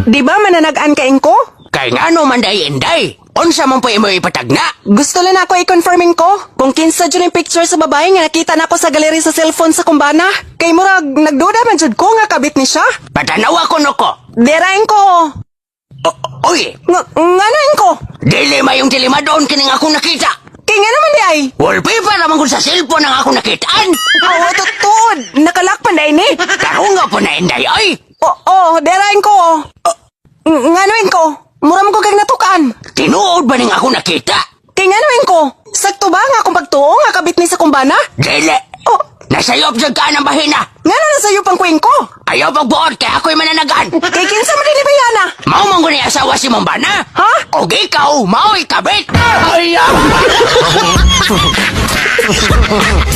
Di ba mananagan ka ko? Kay ngano man day, Inday? Unsa man po imo ipatagna? Gusto lang ako i-confirming ko kung kinsa jud yung picture sa babae nga nakita nako sa galeri sa cellphone sa kumbana. Kay murag nagduda man jud ko nga kabit ni siya. Patanawa ko no ko. Derain ko. Uy, Nga ngano ko? Dili mayong tilimadon kining akong nakita. Kay nga naman di ay. Wallpaper naman kun sa cellphone ang akong nakitaan. Awa tuod, nakalak pa na ini. Karunga po na, Inday, ay. Oo, derain ko. Ngano ko? Mura man ko kag natukan. Tinuod ba ning akong nakita? Kay ngano ko? Sakto ba nga akong pagtuo nga kabit ni sa kumbana? Dili. Oh, Nasayop jud ka ng bahina. Ngano na sayo pang kweng ko? Ayaw pagbuot kay ako'y mananagan. Kay kinsa man din ni Bayana? Mao man ni asawa si Mambana. Ha? Og ikaw, mao ikabit. Ay,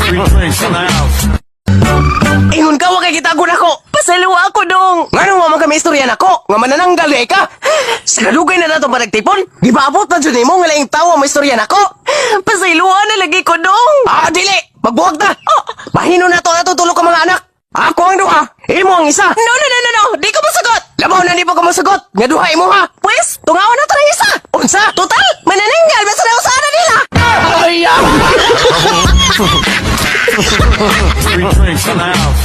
Three drinks in the house. Ingon ka, wa kay gitagon ako. Pasayloa ako dong. Ngano wa man kami istorya nako, nga manananggal di ka. Sa kadugay na natong panagtipon, gipaabot na jud nimo nga laing tawo ang istorya nako. Pasayloa na lagi ko dong. Ah, dili! Magbuwag ta! Oh, bahino na to ato tulo ka mga anak. Ako ang duha, imo ang isa. No, no, no, no, no. Di ko masagot. Labaw na di pa ka mosagot, nga duha imo ha. Pwes, tungawan na to ng isa. Unsa? Total, manananggal basta na usana nila. Ay, ah. Three drinks in the house.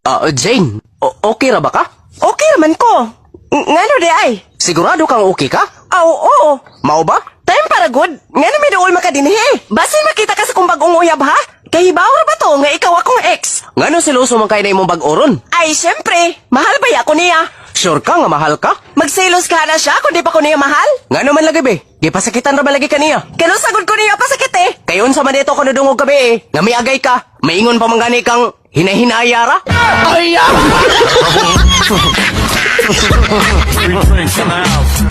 Ah, Jane, okay ra ba ka? Okay raman ko. Ngano di ay? Sigurado kang okay ka? Aw, oo. Mao ba? Time para good. Ngano may duol makadinhi? Basin makita ka sa kong bagong uyab ha? Kay hibaw ra ba to nga ikaw akong ex? Ngano siloso man kay na imong bag-oron? Ay, syempre. Mahal ba ya ako niya? Sure ka nga mahal ka? Magselos ka na siya kung di pa ko niya mahal? Ngano man lagi be? Gipasakitan ra ba lagi kaniya? Kano sagod ko niya pasakit eh. Kay unsa man dito ko nadungog gabi eh. Nga miagay ka, maingon pa man gani kang hinahinaya ra. Ay, ah. Three drinks in the house.